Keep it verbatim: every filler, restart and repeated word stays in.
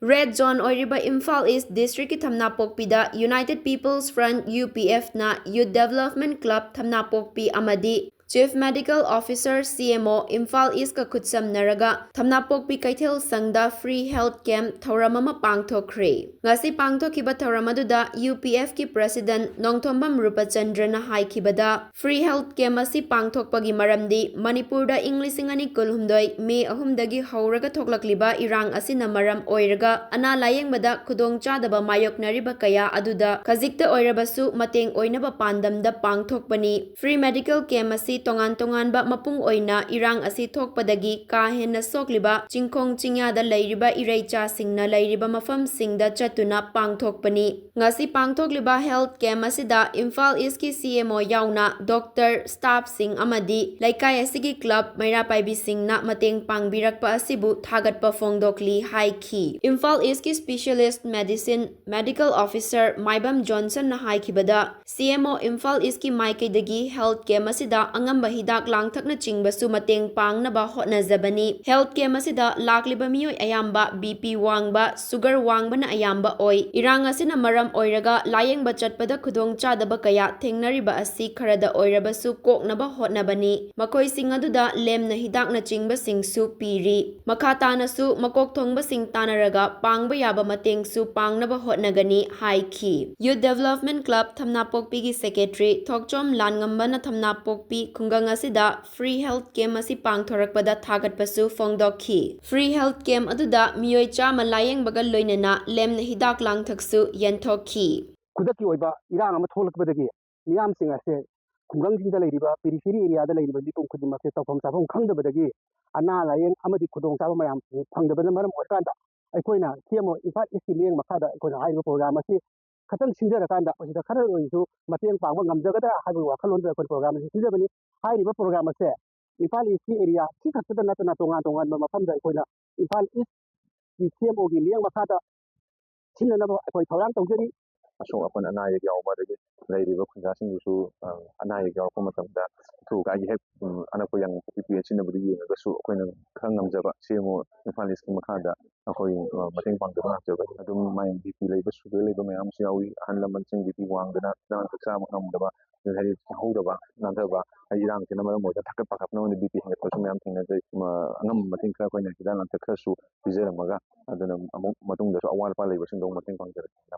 Red zone ꯑꯣꯏꯔꯤꯕ ꯏꯝꯐꯥꯜ ꯏꯁ ꯗꯤꯁꯇ꯭ꯔꯤꯛꯀꯤ ꯊꯝꯅꯥꯄꯣꯛꯄꯤꯗ United People's Front, UPF, ꯅ Youth Development Club ꯊꯝꯅꯥꯄꯣꯛꯄꯤ ꯑꯃꯗꯤ Chief Medical Officer, CMO, Imphal ꯏꯁꯀ ꯈꯨꯠꯁꯝꯅꯔꯒ ꯊꯝꯅꯥꯄꯣꯛꯄꯤ ꯀꯩꯊꯦꯜ ꯁꯪꯗ free health camp ꯊꯧꯔꯝ ꯑꯃ ꯄꯥꯡꯊꯣꯛꯈ꯭ꯔꯦ꯫ ꯉꯁꯤ ꯄꯥꯡꯊꯣꯛꯈꯤꯕ ꯊꯧꯔꯝ ꯑꯗꯨꯗ UPFꯀꯤ President Nongthombam ꯔꯨꯄꯆꯟꯗ꯭ꯔꯅ ꯍꯥꯏꯈꯤꯕꯗ, free health camp ꯑꯁꯤ ꯄꯥꯡꯊꯣꯛꯄꯒꯤ ꯃꯔꯝꯗꯤ ꯃꯅꯤꯄꯨꯔꯗ ꯏꯪ ꯂꯤꯁꯤꯡ ꯑꯅꯤ ꯀꯨꯟꯍꯨꯝꯗꯣꯏ ꯃꯦ ꯑꯍꯨꯝꯗꯒꯤ ꯍꯧꯔꯒ ꯊꯣꯛꯂꯛꯂꯤꯕ ꯏꯔꯥꯡ ꯑꯁꯤꯅ ꯃꯔꯝ ꯑꯣꯏꯔꯒ ꯑꯅꯥ ꯂꯥꯌꯦꯡꯕꯗ ꯈꯨꯗꯣꯡꯆꯥꯗꯕ ꯃꯥꯌꯣꯛꯅꯔꯤꯕ ꯀꯌꯥ ꯑꯗꯨꯗ ꯈꯖꯤꯛꯇ ꯑꯣꯏꯔꯕꯁꯨ ꯃꯇꯦꯡ ꯑꯣꯏꯅꯕ ꯄꯥꯟꯗꯝꯗ ꯄꯥꯡꯊꯣꯛꯄꯅꯤ꯫ Free medical camp ꯑꯁꯤ ꯇꯣꯉꯥꯟ ꯇꯣꯉꯥꯟꯕ ꯃꯄꯨꯡ ꯑꯣꯏꯅ ꯏꯔꯥꯡ ꯑꯁꯤ ꯊꯣꯛꯄꯗꯒꯤ ꯀꯥ ꯍꯦꯟꯅ ꯁꯣꯛꯂꯤꯕ ꯆꯤꯡꯈꯣꯡ ꯆꯤꯡꯌꯥꯗ ꯂꯩꯔꯤꯕ ꯏꯔꯩꯆꯥꯁꯤꯡꯅ ꯂꯩꯔꯤꯕ ꯃꯐꯝꯁꯤꯡꯗ ꯆꯠꯇꯨꯅ ꯄꯥꯡꯊꯣꯛꯄꯅꯤ꯫ ꯉꯁꯤ ꯄꯥꯡꯊꯣꯛꯂꯤꯕ health camp ꯑꯁꯤꯗ ꯏꯝꯐꯥꯜ ꯏꯁꯀꯤ CMO ꯌꯥꯎꯅ doctor, staffꯁꯤꯡ ꯑꯃꯗꯤ ꯂꯩꯀꯥꯏ ꯑꯁꯤꯒꯤ club ꯃꯩꯔꯥ ꯄꯥꯏꯕꯤꯁꯤꯡꯅ ꯃꯇꯦꯡ ꯄꯥꯡꯕꯤꯔꯛꯄ ꯑꯁꯤꯕꯨ ꯊꯥꯒꯠꯄ ꯐꯣꯡꯗꯣꯛꯂꯤ ꯍꯥꯏꯈꯤ꯫ ꯏꯝꯐꯥꯜ ꯏꯁꯀꯤ Specialist Medicine Medical Officer ꯃꯥꯏꯕꯝ ꯖꯣꯟꯁꯟꯅ ꯍꯥꯏꯈꯤꯕꯗ, CMO ꯏꯝꯐꯥꯜ ꯏꯁꯀꯤ ꯃꯥꯏꯀꯩꯗꯒꯤ health camp ꯑꯁꯤꯗ ꯑꯉꯝꯕ ꯍꯤꯗꯥꯛ ꯂꯥꯡꯊꯛꯅꯆꯤꯡꯕꯁꯨ ꯃꯇꯦꯡ ꯄꯥꯡꯅꯕ ꯍꯣꯠꯅꯖꯕꯅꯤ꯫ Health camp ꯑꯁꯤꯗ ꯂꯥꯛꯂꯤꯕ ꯃꯤꯑꯣꯏ ꯑꯌꯥꯝꯕ BP ꯋꯥꯡꯕ, sugar ꯋꯥꯡꯕꯅ ꯑꯌꯥꯝꯕ ꯑꯣꯏ꯫ ꯏꯔꯥꯡ ꯑꯁꯤꯅ ꯃꯔꯝ ꯑꯣꯏꯔꯒ ꯂꯥꯌꯦꯡꯕ ꯆꯠꯄꯗ ꯈꯨꯗꯣꯡꯆꯥꯗꯕ ꯀꯌꯥ ꯊꯦꯡꯅꯔꯤꯕ ꯑꯁꯤ ꯈꯔꯗ ꯑꯣꯏꯔꯕꯁꯨ ꯀꯣꯛꯅꯕ ꯍꯣꯠꯅꯕꯅꯤ꯫ ꯃꯈꯣꯏꯁꯤꯡ ꯑꯗꯨꯗ ꯂꯦꯝꯅ ꯍꯤꯗꯥꯛꯅꯆꯤꯡꯕꯁꯤꯡꯁꯨ ꯄꯤꯔꯤ꯫ ꯃꯈꯥ ꯇꯥꯅꯁꯨ ꯃꯀꯣꯛ ꯊꯣꯡꯕꯁꯤꯡ ꯇꯥꯟꯅꯔꯒ ꯄꯥꯡꯕ ꯌꯥꯕ ꯃꯇꯦꯡꯁꯨ ꯄꯥꯡꯅꯕ ꯍꯣꯠꯅꯒꯅꯤ ꯍꯥꯏꯈꯤ꯫ Youth Development Club ꯊꯝꯅꯥꯄꯣꯛꯄꯤꯒꯤ Secretary ꯊꯣꯛꯆꯣꯝ ꯂꯥꯟꯉꯝꯕꯅ ꯊꯝꯅꯥꯄꯣꯛꯄꯤ ꯈꯨꯡꯒꯪ ꯑꯁꯤꯗ free health camp ꯑꯁꯤ ꯄꯥꯡꯊꯣꯔꯛꯄꯗ ꯊꯥꯒꯠꯄꯁꯨ ꯐꯣꯡꯗꯣꯛꯈꯤ꯫ Free health camp ꯑꯗꯨꯗ ꯃꯤꯑꯣꯏ ꯆꯥꯝꯃ ꯂꯥꯌꯦꯡꯕꯒ ꯂꯣꯏꯅꯅ ꯂꯦꯝꯅ ꯍꯤꯗꯥꯛ ꯂꯥꯡꯊꯛꯁꯨ ꯌꯦꯟꯊꯣꯛꯈꯤ꯫ ꯈꯨꯗꯛꯀꯤ ꯑꯣꯏꯕ ꯏꯔꯥꯡ ꯑꯃ ꯊꯣꯛꯂꯛꯄꯗꯒꯤ ꯃꯤꯌꯥꯝꯁꯤꯡ ꯑꯁꯦ ꯈꯨꯡꯒꯪꯁꯤꯡꯗ ꯂꯩꯔꯤꯕ, periphery areaꯗ ꯂꯩꯔꯤꯕ ꯃꯤꯄꯨꯝ ꯈꯨꯗꯤꯡꯃꯛꯁꯦ ꯇꯧꯐꯝ ꯆꯥꯐꯝ ꯈꯪꯗꯕꯗꯒꯤ ꯑꯅꯥ ꯂꯥꯌꯦꯡ ꯑꯃꯗꯤ ꯈꯨꯗꯣꯡꯆꯥꯕ ꯃꯌꯥꯝꯁꯤ ꯐꯪꯗꯕꯅ ꯃꯔꯝ ꯑꯣꯏꯔꯀꯥꯟꯗ ꯑꯩꯈꯣꯏꯅ CMO ꯏꯝꯐꯥꯜ ꯏꯁꯀꯤ ꯃꯤꯠꯌꯦꯡ ꯃꯈꯥꯗ ꯑꯩꯈꯣꯏꯅ ꯍꯥꯏꯔꯤꯕ program ꯑꯁꯤ ꯈꯇꯪ ꯁꯤꯟꯖꯔꯀꯥꯟꯗ ꯃꯁꯤꯗ ꯈꯔ ꯑꯣꯏꯔꯁꯨ ꯃꯇꯦꯡ ꯄꯥꯡꯕ ꯉꯝꯖꯒꯗ꯭ꯔꯥ ꯍꯥꯏꯕꯒꯤ ꯋꯥꯈꯜꯂꯣꯟꯗ ꯑꯩꯈꯣꯏ program ꯑꯁꯤ ꯁꯤꯟꯖꯕꯅꯤ꯫ ꯍꯥꯏꯔꯤꯕ program ꯑꯁꯦ ꯏꯝꯐꯥꯜ ꯏꯁꯀꯤ area ꯁꯤ ꯈꯛꯇꯗ ꯅꯠꯇꯅ ꯇꯣꯉꯥꯟ ꯇꯣꯉꯥꯟꯕ ꯃꯐꯝꯗ ꯑꯩꯈꯣꯏꯅ ꯏꯝꯐꯥꯜ ꯏꯁꯀꯤ CMOꯒꯤ ꯃꯤꯠꯌꯦꯡ ꯃꯈꯥꯗ ꯁꯤꯟꯅꯅꯕ ꯑꯩꯈꯣꯏ ꯊꯧꯔꯥꯡ ꯇꯧꯖꯔꯤ꯫ ꯑꯁꯣꯛ ꯑꯄꯟ ꯑꯅꯥ ꯑꯌꯦꯛ ꯌꯥꯎꯕ, ꯑꯗꯒꯤ ꯂꯩꯔꯤꯕ ꯈꯨꯟꯖꯥꯁꯤꯡꯕꯨꯁꯨ, ꯑ, ꯑꯅꯥ ꯑꯌꯦꯛ ꯌꯥꯎꯔꯛꯄ ꯃꯇꯝꯗ ꯑꯊꯨ ꯑꯀꯥꯏꯒꯤ ꯍꯦꯛ, ꯎꯝ, ꯑꯅꯛꯄ ꯌꯥꯏꯉꯪꯄꯣꯛꯄꯤ ꯄꯦꯟꯁꯤꯟꯅꯕꯗꯨ ꯌꯦꯡꯉꯒꯁꯨ ꯑꯩꯈꯣꯏꯅ ꯈꯔ ꯉꯝꯖꯕ ꯁꯤ ꯑꯃꯨꯛ ꯏꯝꯐꯥꯜ ꯏꯁꯀꯤ ꯃꯈꯥꯗ ꯑꯩꯈꯣꯏ, ꯑ, ꯃꯇꯦꯡ ꯄꯥꯡꯖꯕ ꯉꯥꯛꯆꯕꯅꯤ꯫ ꯑꯗꯨꯝ ꯃꯥꯏ ꯕꯤ ꯄꯤ ꯂꯩꯕ, ꯁꯨꯒꯔ ꯂꯩꯕ ꯃꯌꯥꯝ ꯑꯃꯁꯨ ꯌꯥꯎꯏ꯫ ꯑꯍꯜ ꯂꯃꯟꯁꯤꯡ ꯕꯤ ꯄꯤ ꯋꯥꯡꯗꯅ ꯍꯤꯗꯥꯛ ꯂꯥꯡꯊꯛ ꯆꯥꯕ ꯉꯝꯗꯕ, ꯍꯥꯏꯗꯤ ꯆꯥꯍꯧꯗꯕ, ꯉꯥꯡꯊꯕ, ꯍꯥꯏꯗꯤ ꯏꯔꯥꯡꯁꯤꯅ ꯃꯔꯝ ꯑꯣꯏꯔꯒ ꯊꯥꯀꯠ ꯄꯥꯈꯠꯄꯅ ꯃꯔꯝ ꯑꯣꯏꯔꯒ ꯕꯤ ꯄꯤ ꯍꯦꯟꯒꯠꯄꯁꯨ ꯃꯌꯥꯝ ꯊꯦꯡꯅꯖꯩ꯫ ꯃ-, ꯑꯉꯝꯕ ꯃꯇꯦꯡ ꯈꯔ ꯑꯩꯈꯣꯏꯅ ꯍꯤꯗꯥꯛ ꯂꯥꯡꯊꯛ ꯈꯔꯁꯨ ꯄꯤꯖꯔꯝꯃꯒ, ꯑꯗꯨꯅ ꯑꯃꯨꯛ ꯃꯇꯨꯡꯗꯁꯨ ꯑꯋꯥꯠ ꯑꯄꯥ ꯂꯩꯕꯁꯤꯡꯗꯣ ꯑꯃꯨꯛ ꯃꯇꯦꯡ ꯄꯥꯡꯖꯔꯛꯀꯦ꯫